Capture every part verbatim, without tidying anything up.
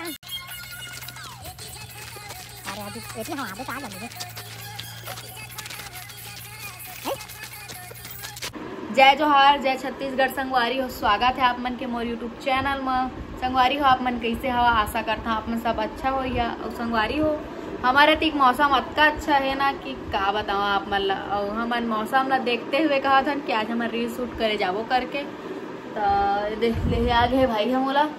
अरे अभी एती हम आगे कहाँ जाएंगे? जय जोहार, जय छत्तीसगढ़ संगवारी हो, स्वागत है आप मन के मोर YouTube चैनल म। संगवारी हो, आप मन कैसे हवा? आशा करता हूँ आप मन सब अच्छा होइया। और संगवारी हो, हमारे तीक मौसम अतका अच्छा है ना कि का बताओ आप मन ला। और हमन मौसम ला देखते हुए कहा था कि आज हमन रील शूट करे जाबो करके, तो देख ले आ गए भाई हम ओला।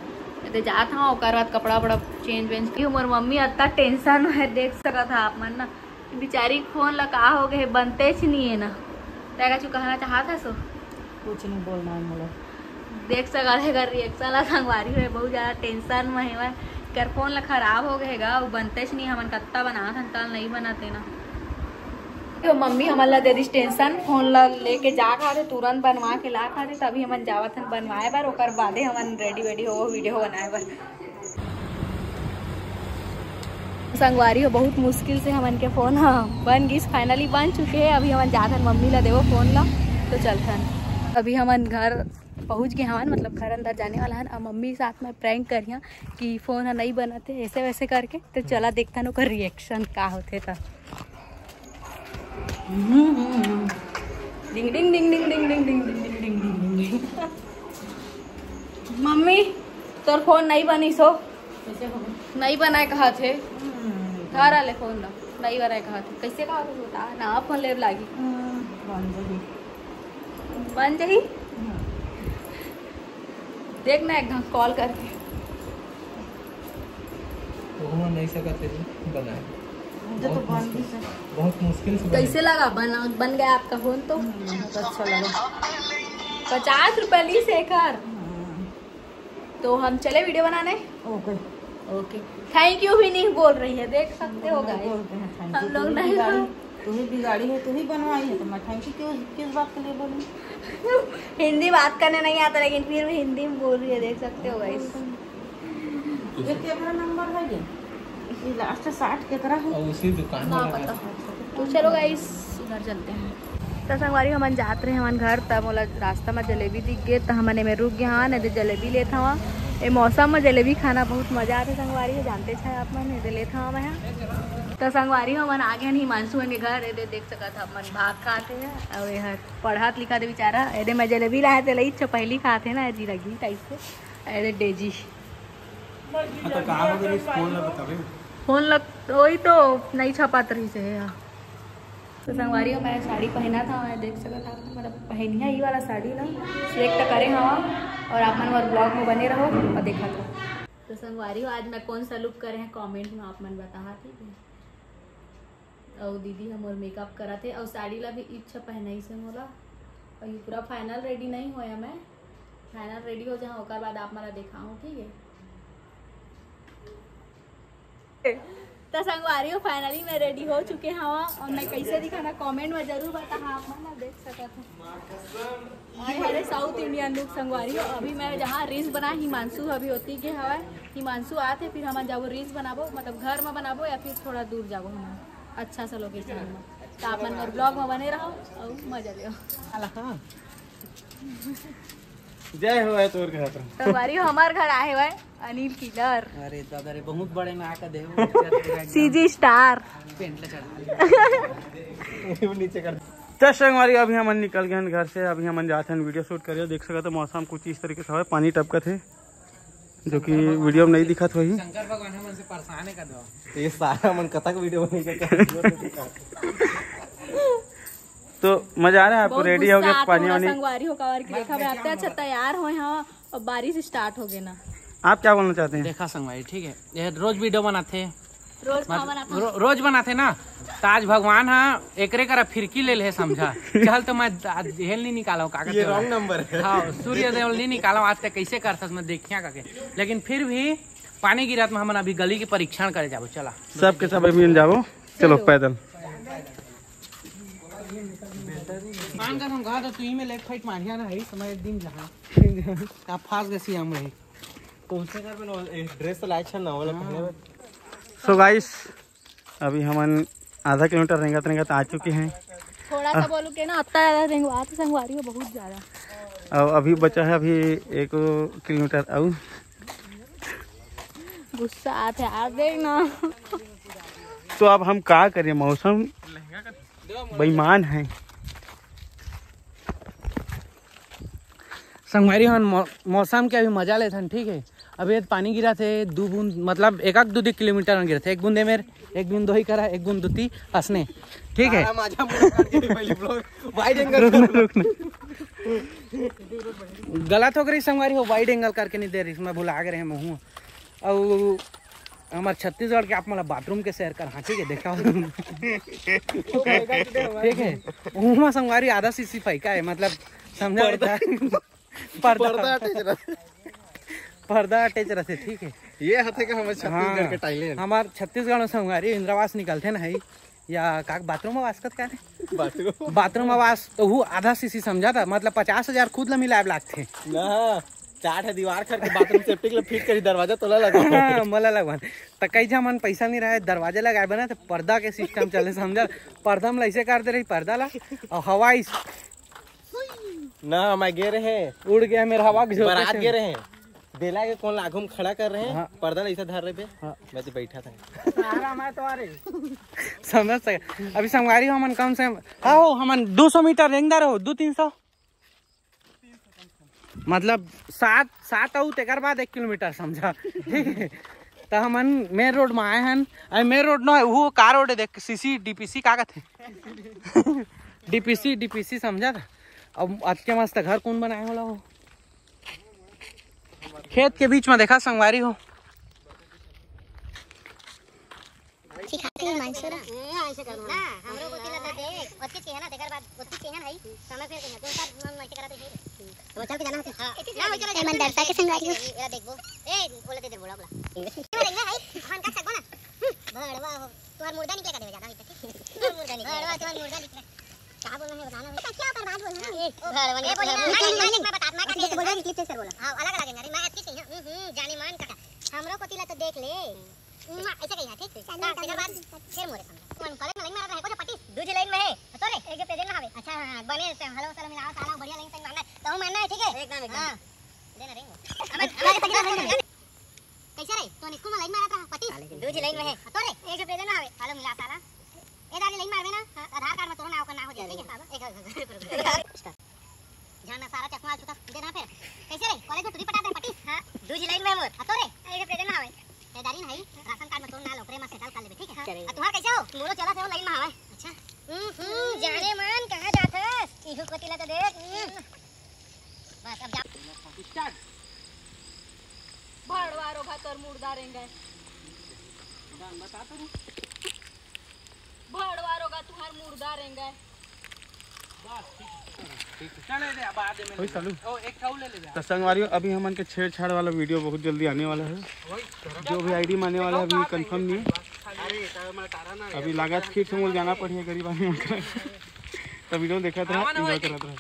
एदे जात हव, ओकर बाद कपड़ा वपड़ा चेंज वेंज करी। मोर मम्मी अतना टेंशन में है, देख सकत हा आप मन ना, बिचारी के फोन ला का हो गए, बनतेच नहीं है ना। तै कुछ कहना चाहत हस? कुछ नहीं बोलना है मोला। देख सकत हे एकर रिएक्शन ला, संगवारी हो बहुत ज्यादा टेंशन में हेवय। एकर फोन ला खराब हो गए गा, वो बनतेच नहीं, हमन कत्ता बनात हन, कल नहीं बनत है ना। तो मम्मी हमन ला दे दिस टेंशन, फोन ला लेके जा खाते, तुरंत बनवा के ला खाते, तभी हमन जावत हन बनवाए बर, ओकर बादे हमन रेडी वेडी हो वीडियो बनाए बर। संगवारी हो, बहुत मुश्किल से हमन के फोन ह बन गिस, फाइनली बन चुके हैं। अभी हमन जात हन मम्मी ला देवो फोन ला, तो चलथन। अभी हमन घर पहुँच गए हवन, मतलब घर अंदर जाने वाला हन। अब मम्मी साथ में प्रैंक करिया कि फोन ह नहीं बनत है ऐसे वैसे करके, तो चला देखथन ओकर रिएक्शन का होथे त। डिंग डिंग डिंग डिंग डिंग डिंग डिंग डिंग डिंग डिंग डिंग डिंग डिंग। मम्मी, तोर फोन नहीं बनिस हो। कैसे हो? नहीं बनाए कहा थे। हम्म। घर आले फोन ला, नहीं बनाए कहा थे। कैसे कहा थे बता ना, फोन लेब लागी। हम्म, बन जाही। बन जाही? हम्म। देख ना एक घंटा कॉल करके। वो नहीं सकत है जी बनाए। मुझे तो बहुत बन मुश्किल, भी सक- बहुत मुश्किल से बने। कैसे लगा? बन, बन गया आपका फोन तो? हम्म, बहुत अच्छा लगा। पचास रुपया ली से एकर। हम्म। तो हम चले वीडियो बनाने। ओके। ओके। थैंक यू भी नहीं बोल रही है, देख सकते हो हम लोग गाइस। बोलते हैं थैंक यू। हम लोग तू ही नहीं बिगाड़ी, बोल- तू ही बिगाड़ी है, तू ही बनवाई है, तो मैं थैंक यू क्यों, किस बात के लिए बोलूँ? हिंदी बात करने नहीं आता, लेकिन फिर भी हिंदी में बोल रही है, देख सकते हो गाइस। ये केकरा नंबर है ये? ये लास्ट साठ केकरा है? और उसी दुकान ना वाला पता। है। तो चलो गाइस, घर चलते हैं। तो संगवारी, हमन जात रहे हमन घर, तब मोला रास्ता में जलेबी दिख गए, तो हमन एमे रुक गए। हाँ, नहीं तो जलेबी लेत हवा। ए मौसम में जलेबी खाना बहुत मजा आते संगवारी, जानते छे आप मन, एदे लेत हवा मैं। तो संगवारी, हमन आ गए हन हिमांशु के घर। एदे देख सकत ह, हमन भात खाते हैं, और ये हर पढ़त लिखत बेचारा। एदे मैं जलेबी लाए, ते लई इच्छा पहली खाते ना, जी लगी टाइप से। एदे डेजी। हाँ, तो कहाँ हो गई इस फोन ला बतावे? फोन लग, वही तो नहीं छपात रही से है। तो संगवारी हो, मैं साड़ी पहना था, मैं देख सकत था, मतलब पहनिया ये वाला साड़ी ना सिलेक्ट करे हवा, और आप मन मोर ब्लॉग में बने रहो और देखा था। तो संगवारी हो, आज मैं कौन सा लुक करे हैं कमेंट में आप मन बताहा, ठीक है। और दीदी ह मोर मेकअप करत हे, और साड़ी ला भी इच्छा पहनाई से मोला। और ये पूरा फाइनल रेडी नहीं होया, मैं फाइनल रेडी हो जाऊँ, ओकर बाद आप मन ला देखाऊँ, ठीक है। तो संगवारी हो, फाइनली मैं रेडी हो चुके हवा, और मैं कैसे दिखाना कमेंट में जरूर बताहा, आप मन देख सकत हो। और हरे साउथ इंडियन लुक संगवारी हो। अभी मैं जहाँ रील्स बना, हिमांशु अभी होती के हवा, हिमांशु आते, फिर हम जाबो रील्स बनाबो, मतलब घर में बनाबो या फिर थोड़ा दूर जाबो हम अच्छा सा लोकेशन में। तो आप मन मोर ब्लॉग में बने रहो और मजा लेओ। जय हो है तोर घर। संगवारी हो, हमार घर आए हुए अनिल किलर। अरे दादा रे, बहुत बड़े ना का देव। CG star. पेंट ले चढ़ा। नीचे कर। तो संगवारी, अभी हमन निकल गए हैं घर से। अभी हमन जाते हैं वीडियो शूट करियो। देख सकते हो मौसम कुछ इस तरीके से है, पानी टपकत है, जो कि वीडियो में नहीं दिखत होही। शंकर भगवान हमन से परेशान है का दो। ये सारा मन कतक वीडियो बनेगा। तो मजा आ रहा है आपको? बहुत रेडी हो गुस्सा गया, आत पानी होना वानी। संगवारी हो काबर कि देखा, मैं आते अच्छा तैयार होए हवा, अब बारिश स्टार्ट हो गए ना। आप क्या बोलना चाहते हैं? देखा संगवारी, ठीक है, ये रोज वीडियो बनाते, रोज मत-, खावा बनाते। रो-, रोज बनाते ना, तो आज भगवान हा एकरे करा फिरकी ले ले समझा। चल तो मैं आज हेल नहीं निकाला हूँ, का कहते ये हो? रॉन्ग नंबर है। हाँ, सूर्य देवल नहीं निकाला हूँ, आज तक कैसे करता मैं देखिया करके। लेकिन फिर भी पानी गिरत में हमन अभी गली के परीक्षण करे जाबो। चला, सबके सब अभी जाबो। चलो, चलो। पैदल। मान कसम कहा तो तू ही में लेग फाइट मारिया ना है, समय एक दिन जहाँ आप फांस गए सियाम रही। तो उसने कर बनो, ए, ड्रेस तो लाइट छन ना वाला हाँ। पहने में। सो गाइस, अभी हमन आधा किलोमीटर रेंगत रेंगत आ चुके हैं। थोड़ा सा बोलू के ना, अतना ज्यादा रेंगवा तो संगवारी हो बहुत ज्यादा। अब अभी बचा है अभी एक किलोमीटर। अब गुस्सा आथे यार, देख ना। तो अब हम का करें, मौसम बेईमान है। संगवारी हन, मौ-, मौसम के अभी मजा लेथन, ठीक है। अभी ये पानी गिरा थे, दो बूंद, मतलब एक आध दो दो किलोमीटर में गिरा थे, एक बूंद ए मेर, एक बूंद दोही करा, एक बूंद दुती असने, ठीक है। सारा माझा मुंह काट के पहली vlog wide angle रुक ना, रुक ना। गलत हो गई संगवारी हो, wide angle करके नहीं दे रही, मैं भुला गए हैं मुँह। और हमार छत्तीसगढ़ के आप मतलब बाथरूम के सैर कर, हाँ, ठीक है, देखा। ठीक है, उमा संगवारी आधा सीसी पाई का है, मतलब, समझा पर्दा। बेटा? पर्दा। पर्दा attach रहता। पर्दा attach रहते, ठीक है। ये हथे का हमारे छत्तीसगढ़ हाँ, के टाइले हैं। हमार छत्तीसगढ़ में संगवारी इंदिरावास निकलते ना है, या का बाथरूम आवास कत का है? बाथरूम। बाथरूम आवास तो वो आधा सीसी समझा था, मतलब पचास हजार खुद ला मिलाए लागथे। ना, चार ठे दीवार करके बाथरूम सेप्टिक ला फिट करी, दरवाजा तोला लगा। हाँ, मला लगवान। त कई झा मन पैसा नहीं रहे, दरवाजा लगाए बना, तो पर्दा के सिस्टम चले, समझा? पर्दा में ऐसे कर दे रही, पर्दा ला, और हवाई। ना, मैं गे रहे। उड़ गया मेरा हवा के झोंके बारात से। गे रहे। बेला के कोन ला आघू में खड़ा कर रहे हैं, हाँ। पर्दा ला ऐसा धर रहे थे। हाँ। मैं तो बैठा था। समझ सके। अभी संगवारी हो, हमन कम से, हाँ हो, हमन दो सौ मीटर रेंगदार हो, दो तीन सौ। मतलब सात, सात आऊ तेकर बाद एक किलोमीटर समझा। ठीक है? त हमन मेन रोड में आए हन। अरे मेन रोड ना, वो का रोड है देख, सीसी, डीपीसी का कहते? डीपीसी, डीपीसी समझा था। अब अतके मस्त घर कौन बनाए होला हो? खेत के बीच में देखा संगवारी हो। सिखाती है मानसूरा। ना, हमरो कोती ला तो देख, ओतकी चेहन ना, तेकर बाद ओतकी चेहन है, समय फेर कहिया, दो साल मन ऐसे करत है। तो चल के जाना है। हाँ, ना, वो चला ए, मन डरता के संगवारी हो। एला देखबो। ए, बोला दे दे, बोला, बोला। ए, देखना है, हम कर सकबो ना। भड़वा हो, तुम्हार मुर्दा निकले का देवे जाना है, ठीक? तुम्हार मुर्दा निकले। भड़वा, तुम्हार मुर्दा निकले। का बोलना है, बताना है। अच्छा, क्या कर बात बोलना है? ए, भड़वा ए, बोली ना, निकले। मालिक, मालिक, मैं बता, मैं का ये तो बोल रहा है, clip चेक कर बोला। हाँ, अलग अलग है ना, मैं अच्छी चाहिए। हम्म, हम्म, जाने मान कटा। हमरो कोती ला तो देख ले। मुआ, ऐसे कही है, ठीक? चल, हाँ, चल, तेकर बाद चल। फिर मोरे समझा। मन करे में लाइन मारा रहे, कोई पट्टी? दूजी लाइन में है। तो रे, एक जो पेजल ना हवे। अच्छा, हाँ, बने से hello, साला मिलाओ, साला बढ़िया लाइन से मारना है। तो मारना है, ठीक है? एकदम, एकदम। हाँ। दे ना रे। अबे, अबे, कैसे रे? तो स्कूल में लाइन मारा था, पट्टी? दूजी लाइन में है। तो रे, एक जो पेजल ना हवे। Hello मिला, साला। ए, डाली लाइन मारबे ना। हाँ, आधार कार्ड में तोरो नाव का ना हो जाए, ठीक है? एक, एक, एक, एक, एक। जाना सारा चश्मा चुका दे ना फिर। कैसे रे? कॉलेज में टुरी पटा दे पटीस? हाँ, दूजी लाइन में मोर। हाँ तो रे, ये प्रेजेंट में हवे। ये दारी नहीं, राशन कार्ड में तोर नाम ओकरे में सेटल कर लेबे, ठीक है? हाँ। चलेगा। और तुम्हार कैसे हो? मोरो चला से लाइन में हवे। अच्छा। हम्म, हम्म, जाने मन कहाँ जात हस? इहू कोती ला तो देख। हम्म। बस अब जा। स्टार्ट। भड़वा रोगा तोर मुर्दा रेंगे। गान बता तो रे। भड़वा रोगा तुहार मुर्दा रेंगे। बस, ठीक है, ठीक है। चले दे, अब आगे में वही ले ले। चालू। ओ, एक ठा ले ले जा। तो संगवारियों, अभी हमन के छेड़छाड़ वाला वीडियो बहुत जल्दी आने वाला है। वही, जो भी आईडी में आने वाला है, अभी कंफर्म नहीं है। अरे, तो मैं तारा ना अभी यार, लागत फिर से मोल जाना पड़िए गरीब आदमी मन का। तो वीडियो देखत रहा, आवा ना एंजॉय वही। करत रहा।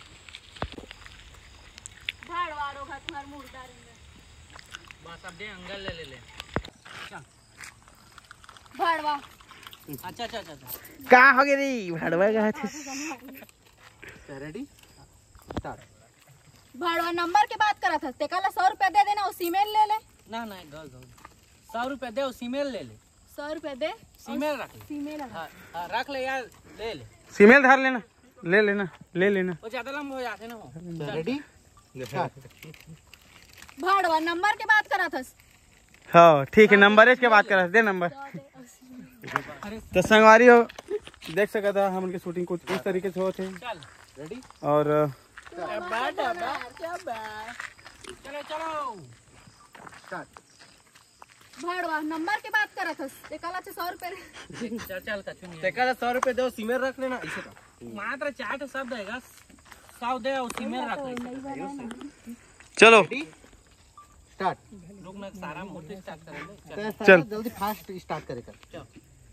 भड़वा रोगा तुहार मुर्दा रेंगे। बस, अब दे, एंगल ले, ले, ले। चल। भड़वा। अच्छा, अच्छा, अच्छा, अच्छा। का हो गे रे, भड़वा का है? अच्छा, रेडी? स्टार्ट। भड़वा नंबर के बात करत हस, तेका ला सौ रुपया दे देना, वो सीमेल ले ले। ना, ना, गौ, गौ। सौ रुपया दे, वो सीमेल ले ले। सौ रुपया दे, सीमेल रख ले। सीमेल रख। हाँ, हाँ, रख ले यार, ले ले। सीमेल धर लेना, ले लेना, ले लेना। वो ज्यादा लंबा हो जाते ना वो। रेडी? स्टार्ट। भड़वा नंबर के बात करत हस। हाँ, ठीक है, नंबर के बात करत, दे नंबर। तो संगवारी हो, देख सकत हा, हमन के शूटिंग कुछ इस तरीके से होत हे। चल, रेडी? और डब्बा, डब्बा, डब्बा। चलो, चलो। स्टार्ट। भड़वा, नंबर के बात करत हस। तेका ला सौ रुपए। चल, चल, कछु नहीं है। तेका ला सौ रुपए दो, सीमेल रख लेना, इसे का। मात्र चार ठो शब्द है, सौ दे और सीमेल रख ले। चलो। रेडी? स्टार्ट। रुक ना, सारा मोटे स्टार्ट कर ले। तो सारा चल। जल्दी फास्ट स्टार्ट करे कर। चल।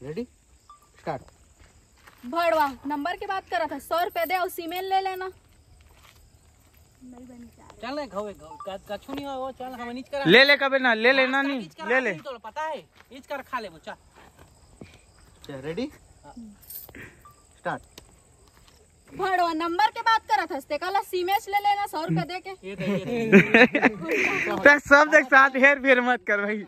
रेडी? स्टार्ट। भड़वा, नंबर के बात करत है, सौ रुपया दे और सीमेल ले लेना। चल ना, घवे, घवे, क-, कछु नहीं हो, चल, हम नीच करा। ले ले कबे ना, ले ले ना, नीच करा, ले ले। नहीं तो पता है, नीच कर खा ले वो, चल। चल, रेडी? हाँ। स्टार्ट। भड़वा, नंबर के बात करत हस, तेका ला सीमेस ले लेना, सौ रुपया दे के। ये दे, ये दे। तो सब देख साथ हेर फेर मत कर भाई।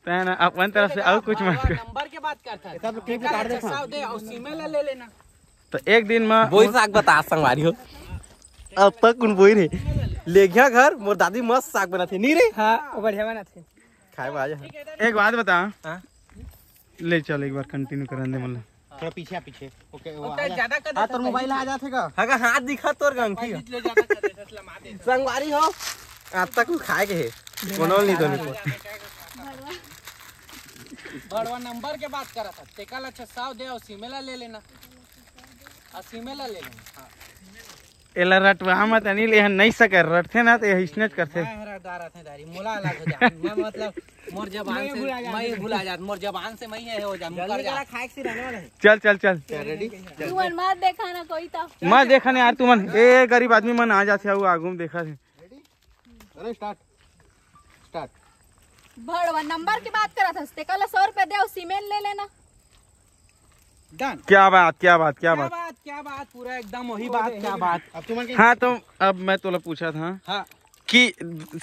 तैं ना अपन तरफ से अउ कुछ मत कर। नंबर के बात करता है। सब clip काट दे। सौ दे और सीमे ला ले लेना। तो एक दिन में वही साग बता संगवारी हो। अब तक कुन बोई रे। लेघिया घर मोर दादी मस्त साग बनाथे नी रे। हाँ, वो बढ़िया बनाथे। खाए में आ जा। एक बात बता। हाँ। ले चल, एक बार कंटिन्यू करन दे मोला। थोड़ा पीछे आ, पीछे। ओके, वो आ जा। ज्यादा कर हाँ, तोर मोबाइल आ जाथे का? हगा हाथ दिखा तोर गंठी। ले ज्यादा कर देता, लमा दे। संगवारी हो। अब तक कुछ खाए के है। कोनो नहीं तो नहीं। भड़वा नंबर के बात करत है। तेका ला अच्छा सौ दे और सीमे ला ले लेना। और सीमे ला ले लेना। हाँ। एला रटवा मत अनिल, एहन नहीं सकर, रटथे ना तो यह स्नेच करथे। मैं हरा डारत है दारी, मोला अलग हो जा। मैं मतलब मोर जबान से मैं भुला जात, मोर जबान से मैं ये हो जा, मुकर जा। खाए से रहने वाला है। चल चल चल। रेडी? तुमन मत देखा ना कोई तो। मैं देखा नहीं यार, तुमन ए गरीब आदमी मन आ जाथे, आगू में देखा थे। अरे स्टार्ट, स्टार्ट। भड़वा नंबर की बात करत हस, तेका ला सौ रुपया दे और सीमेंट ले लेना। डन। क्या बात, क्या बात, क्या क्या बात। बात, क्या बात, पूरा एकदम वही बात। क्या बात? हाँ, तो अब मैं तोला पूछा था हाँ। कि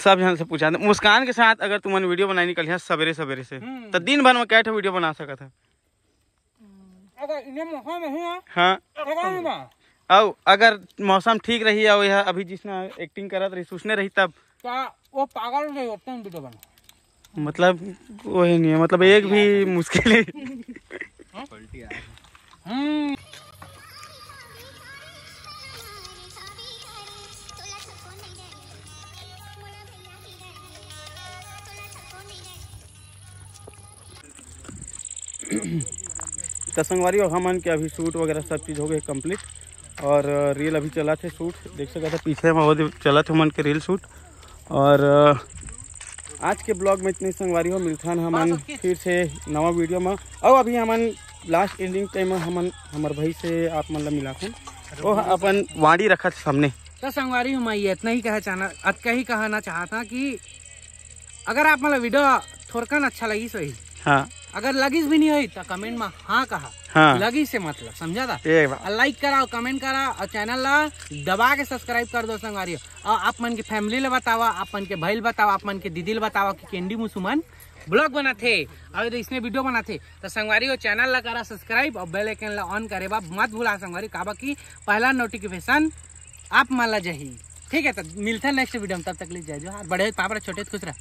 सब जन से पूछा था, मुस्कान के साथ अगर तुमन वीडियो बनाए निकलिया सवेरे सवेरे से, हम्म। तो दिन भर में कै ठो वीडियो बना सकत है? अगर इन्हें मौका में हुआ, हाँ। अगर हुआ, और अगर मौसम ठीक रही और यह अभी जिसने एक्टिंग करत रही, उसने रही तब? तो वो पागल नहीं होते हैं वीडियो बना। मतलब, वही नहीं है, मतलब एक भी मुश्किल है। हम्म। तो संगवारी हो, हमन के अभी शूट वगैरह सब चीज़ हो गई कंप्लीट, और रील अभी चला थे शूट, देख सकते हैं पीछे में वो चला थे हमन के रील शूट। और आज के ब्लॉग में इतने संगवारी हो, मिलथन हमन फिर से नवा वीडियो में। और अभी हमन लास्ट एंडिंग टाइम में हमन हमर भाई से आप मन ला मिलाथन, वो अपन वाणी रखत सामने। तो संगवारी हो, मैं ये इतना ही कहा चाहना, अतका ही कहना चाहता कि अगर आप मतलब वीडियो थोड़कन अच्छा लगी सही, हाँ। अगर लगिस भी नहीं होई तो कमेंट में हाँ कहा। हाँ। लगिस से मतलब, समझा था? एक बार। और लाइक करा और कमेंट करा और चैनल ला दबा के सब्सक्राइब कर दो संगवारी। और आप मन के फैमिली ला बतावा, आप मन के भाई ला बतावा, आप मन के दीदी ला बतावा कि कैंडी मुसुमन ब्लॉग बनाथे और इसने वीडियो बनाथे। तो संगवारी हो, चैनल ला करा सब्सक्राइब और बेल आइकन ला ऑन करे बा मत भूला संगवारी, काबर कि पहला नोटिफिकेशन आप मन ला जाही। ठीक है, तो मिलते हैं नेक्स्ट वीडियो में, तब तक ले जय जोहार। बड़े पापड़ छोटे खुश रह।